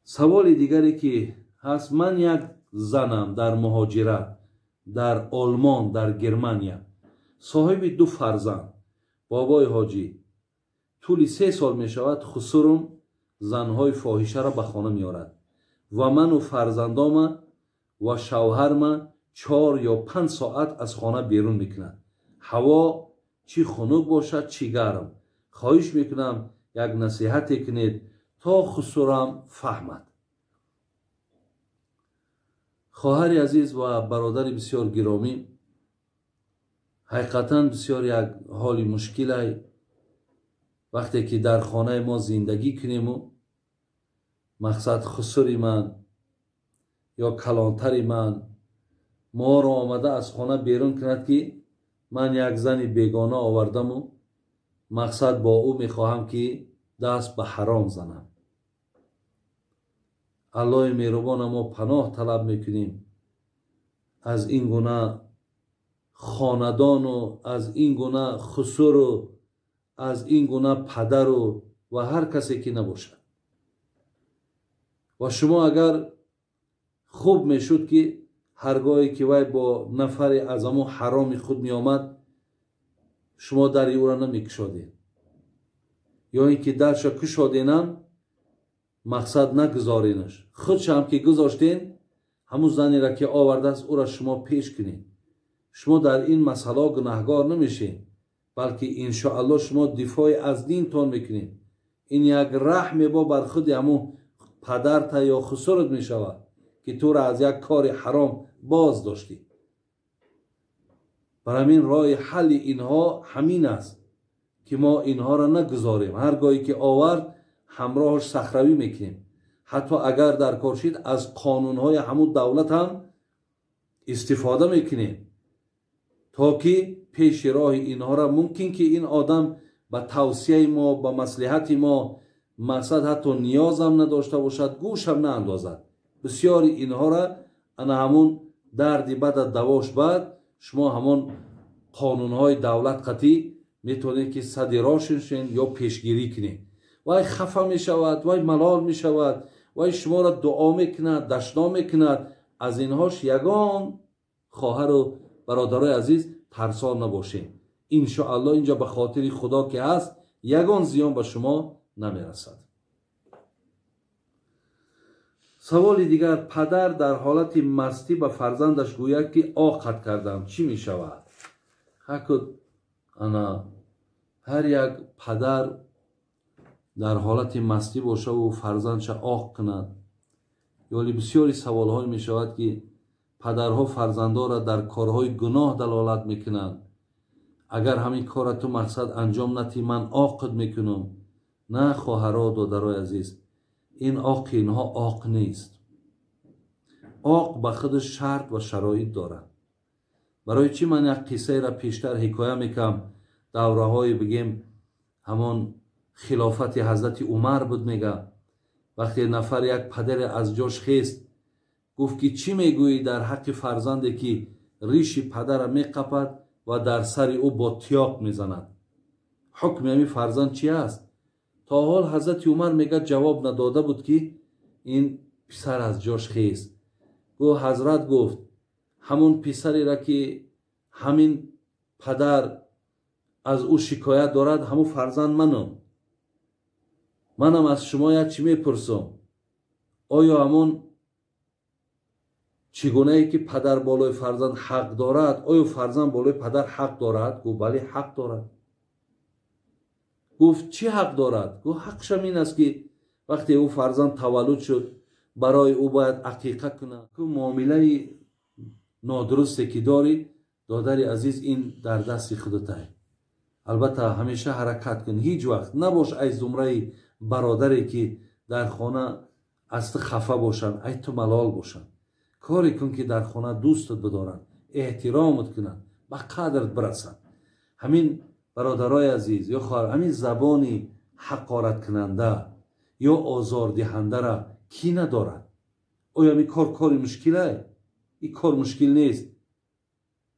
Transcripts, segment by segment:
Саволи дигаре ки ҳаст: ман як занам дар муҳоҷират, дар Олмон, дар Германия, соҳиби 2 фарзанд. Бобои ҳоҷӣ, тӯли 3 сол мешавад хусурум занҳои фоҳишаро ба хона меорад ва ману фарзандома ва шавҳарма 4 ё 5 соат аз хона берун мекунад. Ҳаво чӣ хунук бошад, чӣ гарм. Хоҳиш мекунам як насиҳате кунед то хусурам фаҳмад. Хоҳари азиз ва бародари бисёр гиромӣ, ҳақиқатан бисёр як ҳоли мушкилай вақте ки дар хонаи мо зиндагӣ кунему мақсад хусури ман ё калонтари ман моро омада аз хона берун кунад ки ман як зани бегона овардаму мақсад бо ӯ мехоҳам ки даст ба ҳаром занам. Аллоҳи меҳрубона мо паноҳ талаб мекунем аз ин гуна хонадону аз ин гуна хусуру аз ин гуна падару ва ҳар касе ки набошад. Ва шумо агар хуб мешуд ки ҳаргоҳе ки вай бо нафаре аз ҳамон ҳароми худ меомад, шумо дари ӯро намекушодед, ё ин ки дарша кушоденам мақсад нагузоренаш, худшам ки гузоштен, ҳамун занеро ки овардааст ӯро шумо пеш кунед. Шумо дар ин масъала гунаҳгор намешед, балки иншоаллоҳ шумо дифои аз динтон мекунед. Ин як раҳме бо бар худи ҳамун падарта ё хусурат мешавад ки туро аз як кори ҳаром боз доштӣ. Бар ҳамин роҳи ҳалли инҳо ҳамин аст ки мо инҳоро нагузорем. Ҳар гоҳе ки овард ҳамроҳаш сахравӣ мекунем. Ҳатто агар дар кор шид аз қонунҳои ҳамун давлат ҳам истифода мекунем то ки пеши роҳи инҳоро мумкин ки ин одам ба тавсияи мо, ба маслиҳати мо мақсад ҳатто ниёзам надошта бошад, гӯшам наандозад. Бисёри инҳоро ана ҳамун дарди бада давош бад шумо ҳамон қонунҳои давлат қатъӣ метавонед ки сади роҳ шиншен ё пешгирӣ кунед. Вай хафа мешавад, вай малол мешавад, вай шуморо дуо мекунад, дашном мекунад. Аз инҳош ягон хоҳару бародарои азиз тарсон набошед. Иншоаллоҳ инҷо ба хотири Худо ки ҳаст, ягон зиён ба шумо намерасад. Саволи дигар: падар дар ҳолати мастӣ ба фарзандаш гӯяд ки оқат кардам, чӣ мешавад? Ҳакуд ана ҳар як падар дар ҳолати мастӣ бошаву фарзандша оқ кунад. Ёли бисёри саволҳое мешавад ки падарҳо фарзандонро дар корҳои гуноҳ далолат мекунанд. Агар ҳамин корро ту мақсад анҷом натӣ, ман оқид мекунам. На, хоҳаро, додарои азиз, ин оқи инҳо оқ нест. Оқ ба худаш шарт ва шароит дорад. Барои чӣ ман як қиссаеро пештар ҳикоя мекунам? Давраҳое бигем ҳамон хилофати ҳазрати Умар буд, мега вақте нафар як падаре аз ҷош хест, гуфт ки чӣ мегӯӣ дар ҳаққи фарзанде ки риши падара меқапад ва дар сари ӯ бо тиёқ мезанад? Ҳукми ҳамин фарзанд чи аст? То ҳол ҳазрати Умар мега ҷавоб надода буд ки ин писар аз ҷош хест. Гуфт ҳазрат, гуфт ҳамон писареро ки ҳамин падар аз ӯ шикоят дорад, ҳамон фарзанд манам. Манам аз шумо як чӣ мепурсам: оё ҳамон чӣ гунае ки падар болои фарзанд ҳақ дорад, оё фарзанд болои падар ҳақ дорад? Гуфт бале, ҳақ дорад. Гуфт чӣ ҳақ дорад? Гуфт ҳақшам ин аст ки вақте ӯ фарзанд таваллуд шуд, барои ӯ бояд ақиқа кунад. Муомилаи нодурусте ки дорӣ, додари азиз, ин дар дасти худатае. Албатта ҳамеша ҳаракат кун, ҳеҷ вақт набош ай зумраи бародаре ки дар хона аз ту хафа бошанд, ай ту малол бошанд. Коре кун ки дар хона дӯстат бидоранд, эҳтиромат кунанд, ба қадрат бирасанд. Ҳамин бародарои азиз ё хоҳар, ҳамин забони ҳақораткунанда ё озордиҳандара кӣ надорад? Оё ҳамин кор кори мушкилае? Ин кор мушкил нест,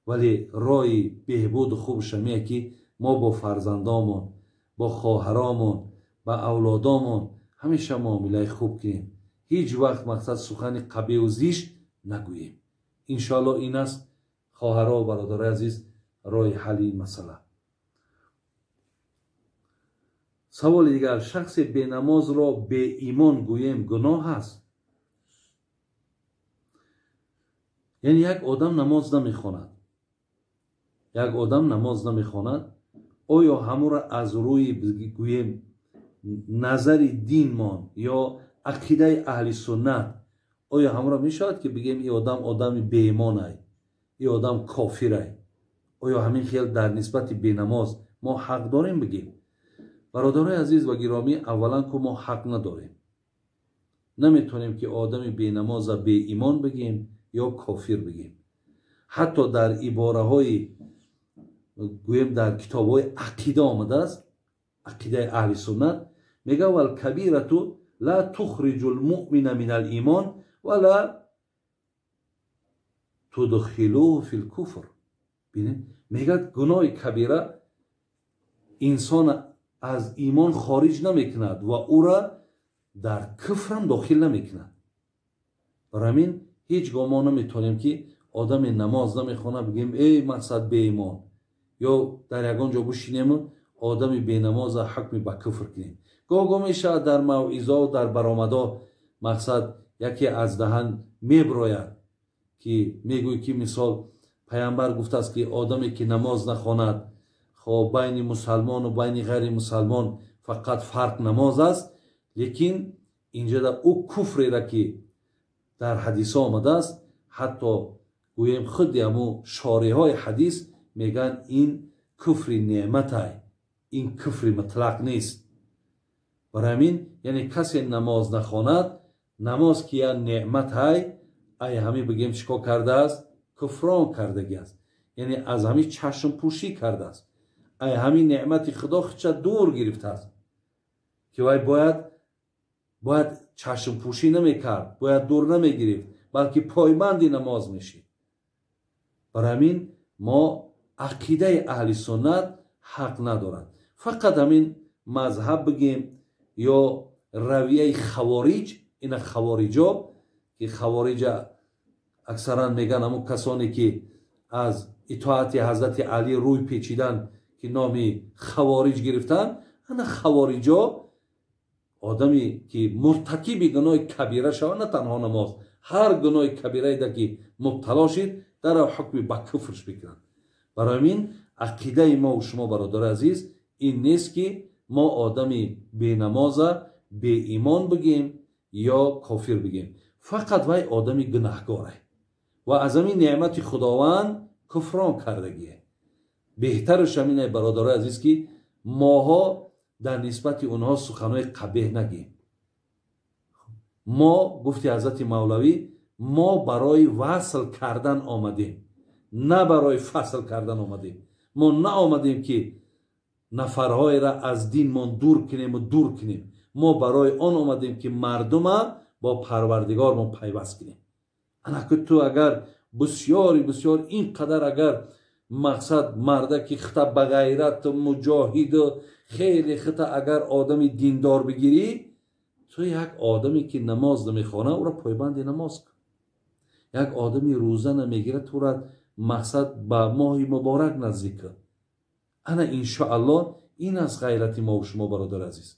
вале роҳи беҳбуду хубаш ҳамие ки мо бо фарзандомон, бо хоҳаромон, Ба авлодомон ҳамеша муомилаи хуб кунем, ҳеҷ вақт мақсад сухани қабеҳу зишт нагӯем. Иншоалло ин аст, хоҳаро ва бародарои азиз, роҳи ҳалли ин масъала. Саволи дигар: шахсе бенамозро беимон гӯем гуноҳ аст? Яъне як одам намоз намехонад, як одам намоз намехонад, оё ҳамура аз рӯи гӯем назари динмон ё ақидаи аҳли суннат, оё ҳамура мешавад ки бигем ин одам одами беимонай, ин одам кофирай? Оё ҳамин хел дар нисбати бенамоз мо ҳақ дорем бигем? Бародарои азиз ва гиромӣ, аввалан ку мо ҳақ надорем, наметавонем ки одами бенамоза беимон бигем ё кофир бигем. Ҳатто дар ибораҳои гӯем дар китобҳои ақида омадааст, ақидаи аҳли суннат мега: валкабирату ла тухриҷу лмуъмина мин алимон ва ла тудхилуҳу фи лкуфр. Бинед, мегӯяд гуноҳи кабира инсона аз имон хориҷ намекунад ва ӯра дар куфрам дохил намекунад. Барои ҳамин ҳеҷ гоҳ мо наметавонем ки одаме намоз намехонад бигӯем эй мақсад беимон, ё дар ягон ҷо бушинему одами бенамоза ҳукми ба куфр кунем. Гоҳ-гоҳ мешавад дар мавъизо, дар баромадо мақсад яке аз даҳан меброяд ки мегӯй ки мисол паямбар гуфтааст ки одаме ки намоз нахонад, хоб байни мусалмону байни ғайри мусалмон фақат фарқ намоз аст. Лекин инҷода ӯ куфрера ки дар ҳадисҳо омадааст, ҳатто гӯем худи ҳамун шореҳои ҳадис мегӯянд ин куфри неъматай, ин куфри мутлақ нест. Барои ҳамин яъне касе намоз нахонад, намоз ки як неъматай, ай ҳамин бигем чӣ кор кардааст? Куфрон кардагӣ аст, яъне аз ҳамин чашмпӯшӣ кардааст, ай ҳамин неъмати худо худша дур гирифтааст ки вай бояд чашмпӯшӣ намекард, бояд дур намегирифт, балки пойбанди намоз мешид. Барои ҳамин мо ақидаи аҳли суннат ҳақ надорад. Фақат ҳамин мазҳаб бигем ё равияи хавориҷ, ина хавориҷо ки хавориҷа аксаран мегӯянд ҳамун касоне ки аз итоати ҳазрати Алӣ рӯй печидан ки номи хавориҷ гирифтанд, ана хавориҷо одаме ки муртакиби гуноҳи кабира шавад, на танҳо намоз, ҳар гуноҳи кабираеда ки мубтало шид, дар ҳукми ба куфрш мекунанд. Барои ҳамин ақидаи мо ва шумо, бародари азиз, ин нест ки мо одами бенамоза беимон бигем ё кофир бигем. Фақат вай одами гунаҳгоре ва аз ҳамин неъмати Худованд куфрон кардагие. Беҳтараш ҳамин, бародарои азиз, ки моҳо дар нисбати онҳо суханҳои қабеҳ нагем. Мо, гуфти ҳазрати Мавлавӣ, мо барои васл кардан омадем, на барои фасл кардан омадем. Мо наомадем ки нафарҳоеро аз динмон дур кунему дур кунем. Мо барои он омадем ки мардума бо Парвардигормон пайваст кунем. Анаки ту агар бисёри бисёр ин қадар агар мақсад марда ки хита ба ғайрат муҷоҳиду хеле хита агар одами диндор бигирӣ, ту як одаме ки намоз намехона ӯро пойбанди намоз кун. Як одами рӯза намегирад, тура мақсад ба моҳи муборак наздик кун. Ана иншоаллоҳ ин аст ғайрати мо ва шумо, бародари азиз.